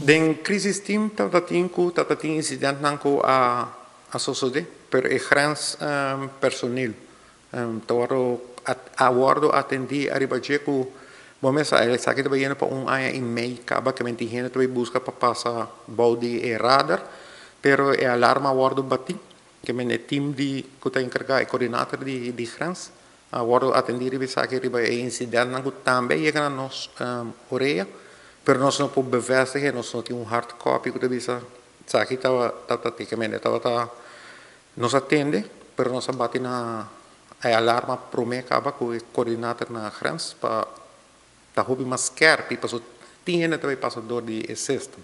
Den crisis team tabata tin incidente nan ku a sucede, pero e grens personeel a wordo atendi ariba dje ku bo mes esaki ta bayendo pa un aña y mei caba cu tin hende ta busca pa pasa bou di e radar, pero e alarma a wordo bati, kiermen e team di cu ta encarga, e coordinator di grens a wordo atendi riba esaki, riba e incidente nan cu tambe yega na nos orea, pero nos no por bevestigen, nos no tin un hard copy cu ta bisa esaki tabata, kiermen tabata. Nos a atende, pero nos a bati na e alarma prome caba cu e coordinator na grens pa ta hopi mas skerpi, paso tin hende tambe pasa door di e system.